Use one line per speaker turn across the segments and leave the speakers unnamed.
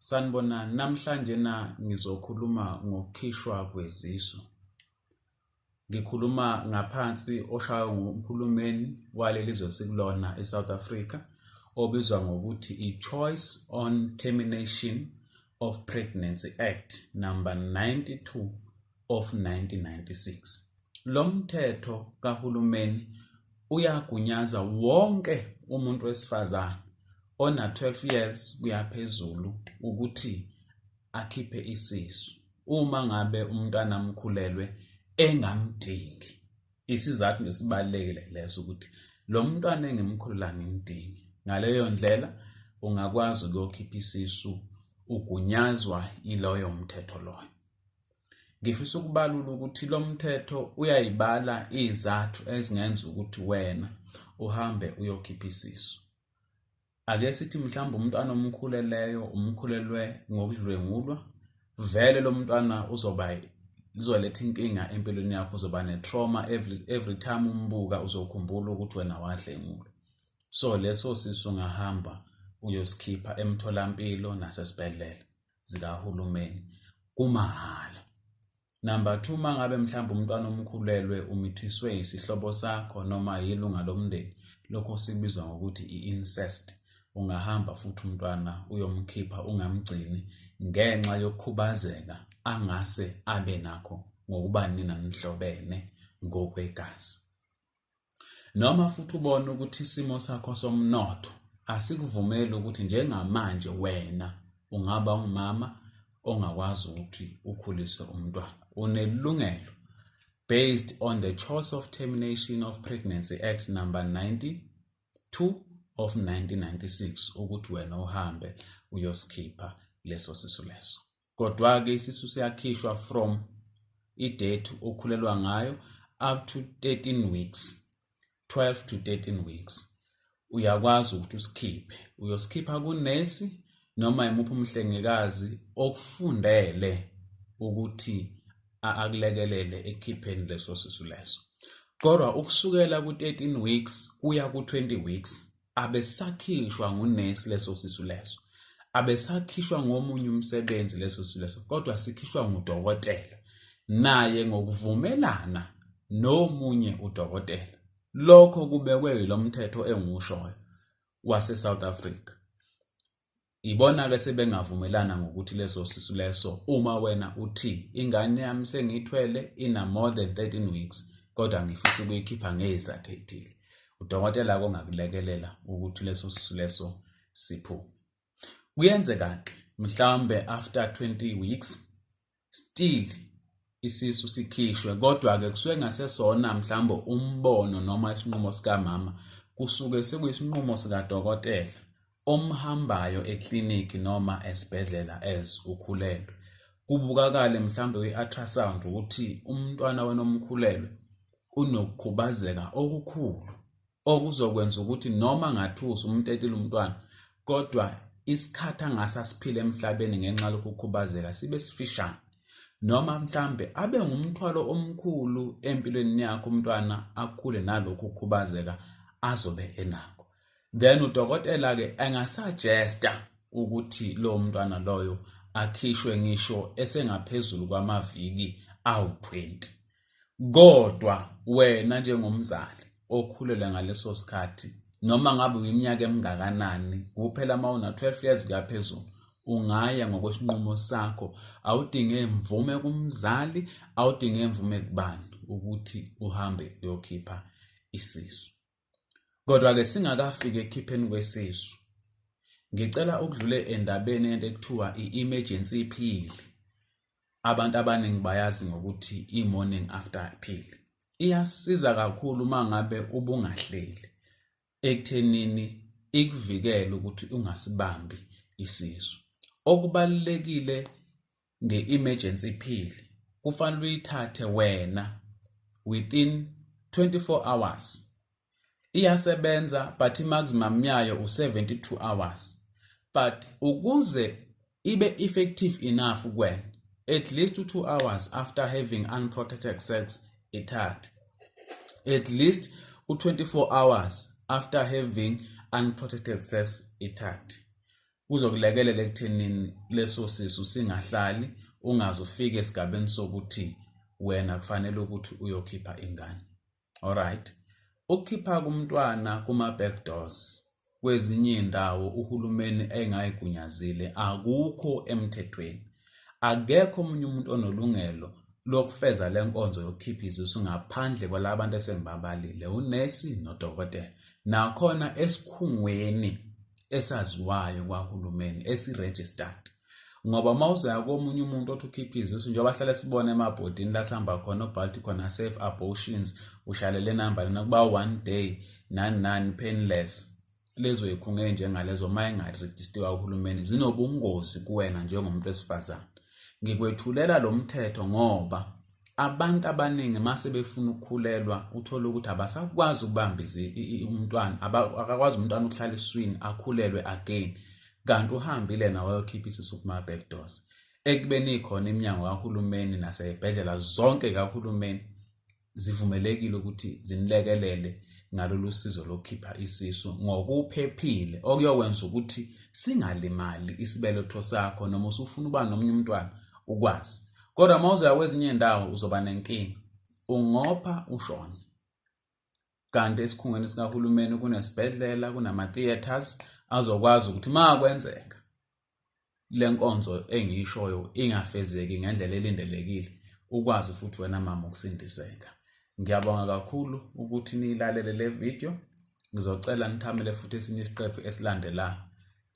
Sanibonani, namhlanje na ngizokhuluma ngokukhishwa kwezisu. Ngikhuluma ngaphansi oshaywa nguhulumeni waleli zwe sikulona i-South Africa obizwa ngokuthi i-Choice on Termination of Pregnancy Act number 92 of 1996. Lo mthetho kahulumeni uyagunyaza wonke umuntu wesifazane ona 12 years kuya phezulu ukuthi akhiphe isisu uma ngabe umntwana amkhulelwe engamdingi. Isizathu nesibalulekile leso ukuthi lo mntwana engimkhulula ngimdingi. Ngaleyo ndlela ungakwazi ukuyokhipha isisu ugunyazwa iloyo mthetho loyo. Ngifisa ukubalula ukuthi lo mthetho uyayibala izathu ezingenza ukuthi wena uhambe uyokhipha isisu. Ake sithi mhlawumbe umntwana omkhuleleyo umkhulelwe ngokudlwengulwa, vele lo mntwana uzoba lizoletha inkinga empilweni yakho, uzoba ne-trauma every time umbuka uzokhumbula ukuthi wena wadlwengulwa. So leso sisu ungahamba uyosikhipha emtholampilo nasesibhedlela zikahulumeni kumahhala. Number 2, uma ngabe mhlawumbe umntwana omkhulelwe umithiswe isihlobo sakho noma yilunga lomndeni, lokho sikubizwa ngokuthi i-incest, ungahamba futhi umntwana uyomkhipha ungamgcini ngenxa yokukhubazeka angase abe nakho ngokuba nina nihlobene ngokwegazi. Noma futhi ubone ukuthi isimo sakho somnotho asikuvumeli ukuthi njengamanje wena ungaba umama ongakwazi ukuthi ukhulise umntwana. Unelungelo based on the Choice of Termination of Pregnancy Act number 92 of 1996 ukuthi wena uhambe uyosikhipha leso sisu leso. Kodwa-ke isisu siyakhishwa from i-date okhulelwa ngayo up to 13 weeks, 12 to 13 weeks. Uyakwazi ukuthi usikhiphe, uyosikhipha kunesi noma imuphi umhlengikazi okufundele ukuthi akulekelele ekukhipheni leso sisu leso. Kodwa ukusukela ku-13 weeks kuya ku-20 weeks abesakhishwa ngunesi leso sisu leso, abesakhishwa ngomunye umsebenzi leso sisu leso, kodwa sikhishwa ngudokotela naye ngokuvumelana nomunye udokotela. Lokho kubekwe yilo mthetho engiwushoyo wase-South Africa. Ibona-ke sebengavumelana ngokuthi leso sisu leso, uma wena uthi ingane yami sengiyithwele ina more than 13 weeks kodwa ngifisa ukuyikhipha ngezathu ey'thile, udokotela kongakulekelela ukuthi leso sisu leso siphume. Kuyenzeka-ke mhlawumbe after 20 weeks still isisu sikhishwe, kodwa-ke kusuke ngasesona mhlawumbe umbono noma isinqumo sikamama, kusuke sekuyisinqumo sikadokotela omhambayo eklinikhi noma esibhedlela as ukhulelwe. Kubukakale mhlawumbe kwi-ultrasound ukuthi umntwana wena omkhulelwe unokukhubazeka okukhulu okuzokwenza ukuthi noma ngathusa umtetile umntwana, kodwa isikhathi angase asiphile emhlabeni ngenxa lokukhubazeka sibe sifishane, noma mhlambe abe ngumthwalo omkhulu empilweni yakho umntwana akhule nalokhu kukhubazeka azobe enakho. Then udokotela-ke angasuggesta ukuthi lowo mntwana loyo akhishwe ngisho esengaphezulu kwamaviki awu-20. Kodwa wena njengomzali okhulelwe ngaleso sikhathi, noma ngabe uyiminyaka emingakanani, kuphela uma una 12 years kuya phezulu, ungaya ngokwesinqumo sakho. Awudinge imvume kumzali, awudinge imvume kubani ukuthi uhambe uyokhipha isisu. Kodwa-ke singakafiki ekukhipheni kwesisu, ngicela ukudlule endabeni yento ekuthiwa i-emergency pill. Abantu abaningi bayazi ngokuthi i-morning after pill. Iyasiza kakhulu uma ngabe ubungahleli ekuthenini ikuvikele ukuthi ungasibambi isisu. Okubalulekile nge-emergency pill, kufanele uyithathe wena within 24 hours. Iyasebenza, but i-maximum yayo u-72 hours, but ukuze ibe effective enough kuwena, at least 2 hours after having unprotected sex ithathe, at least u-24 hours after having unprotected sex ithathe. Kuzokulekelela ekuthenini leso sisu singahlali, ungaze ufike esigabeni sokuthi wena kufanele ukuthi uyokhipha ingane. Alright. Ukukhipha kumntwana kuma-back doors kwezinye iy'ndawo uhulumeni engayigunyazile akukho emthethweni. Akekho omunye umuntu onolungelo lokufeza le nkonzo yokukhipha izisu ngaphandle kwalaba bantu esengibabalile, unesi nodokotela. Nakhona esikhungweni esaziwayo kwahulumeni esi-registered. Ngoba uma uzoya komunye umuntu othi ukhipha izisu, njengoba hlale sibona emabhodini la sihamba khona obhalthi khona safe abortions, ushayele le namba lena kuba one day nani nani painless. Lezo yikhungo ey'njengalezo uma engarejistiwa uhulumeni zinobungozi kuwena njengomuntu wesifazane. Ngikwethulela lo mthetho ngoba abantu abaningi uma sebefuna ukukhulelwa uthole ukuthi abasakwazi ukubamba umntwana, akakwazi umntwana ukuhlala esiswini akhulelwe again, kanti uhambile nawe wayokhipha isisu kuma-back doors. Ekubeni ikhona iminyango kahulumeni nasey'bhedlela zonke kahulumeni zivumelekile ukuthi zinilekelele ngalolu sizo lokukhipha isisu ngokuphephile, okuyokwenza ukuthi singalimali isibeletho sakho noma usufuna uba nomunye umntwana ukwazi. Kodwa uma uzoya kwezinye iy'ndawo uzoba nenkinga, ungopha ushone. Kanti esikhungweni sikahulumeni kunesibhedlela, kunama-theatres azokwazi ukuthi uma kwenzeka le nkonzo engiyishoyo ingafezeki ngendlela elindelekile, ukwazi futhi wena mama ukusindiseka. Ngiyabonga kakhulu ukuthi niyilalele le video. Ngizocela nithamele futhi esinye isiqephu esilandelayo,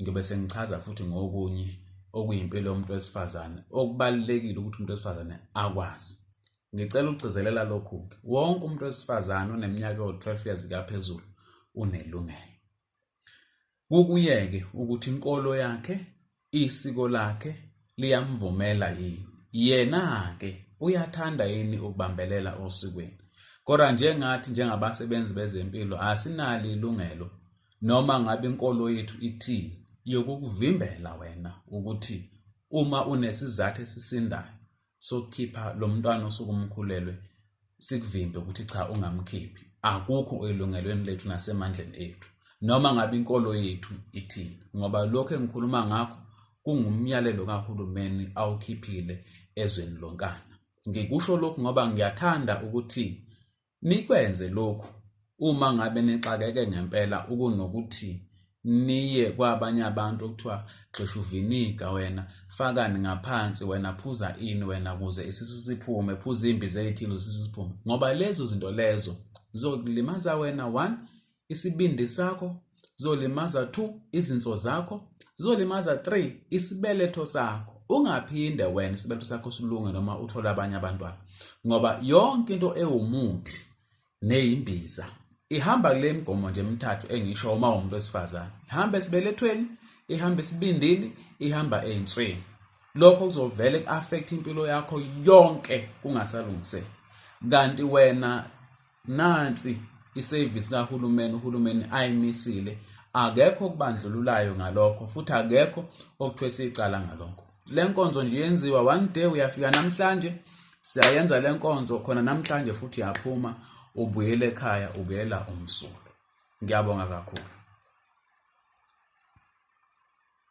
ngiyobe sengichaza futhi ngokunye okuyimpilo yomuntu wesifazane okubalulekile ukuthi umuntu wesifazane akwazi. Ngicela ukugcizelela lokhu-ke, wonke umuntu wesifazane oneminyaka ewu-12 years kuyaphezulu unelungelo. Kukuye-ke ukuthi inkolo yakhe, isiko lakhe liyamvumela yini. Yena-ke uyathanda yini ukubambelela osikweni. Kodwa njengathi njengabasebenzi bezempilo asinalo ilungelo noma ngabe inkolo yethu ithini yokukuvimbela wena ukuthi uma unesizathu esisindayo sokukhipha lo mntwana osuke umkhulelwe sikuvimbe ukuthi cha ungamkhiphi. Akukho elungelweni lethu nasemandleni ethu noma ngabe inkolo yethu ithini, ngoba lokho engikhuluma ngakho kungumyalelo kahulumeni awukhiphile ezweni lonkana. Ngikusho lokhu ngoba ngiyathanda ukuthi nikwenze lokhu uma ngabe nixakeke ngempela, ukunokuthi niye kwabanye abantu okuthiwa gxisha uviniga wena, fakani ngaphansi wena, phuza ini wena ukuze isisu siphume, phuza imbiza ey'thile isisu siphume, ngoba lezo zinto lezo zokulimaza wena, one, isibindi sakho, zolimaza 2, izinso zakho, zolimaza 3, isibeletho sakho. Ungaphinde wena isibeletho sakho silunge noma uthole abanye abantwana, ngoba yonke into ewumuthi neyimbiza ihamba kule migomo nje emithathu engisho uma umuntu wesifazane. Ihamba esibelethweni, ihamba esibindini, ihamba ey'nsweni. Lokho kuzovele ku-affect impilo yakho yonke kungasalungiseki. Kanti wena nansi isevisi kahulumeni, uhulumeni ayimisile, akekho okubandlululayo ngalokho futhi akekho okuthwesa icala ngalokho. Le nkonzo nje yenziwa one day, uyafika namhlanje siyayenza le nkonzo khona namhlanje futhi uyaphuma ubuyela ekhaya, ubuyela umsulwa. Ngiyabonga kakhulu.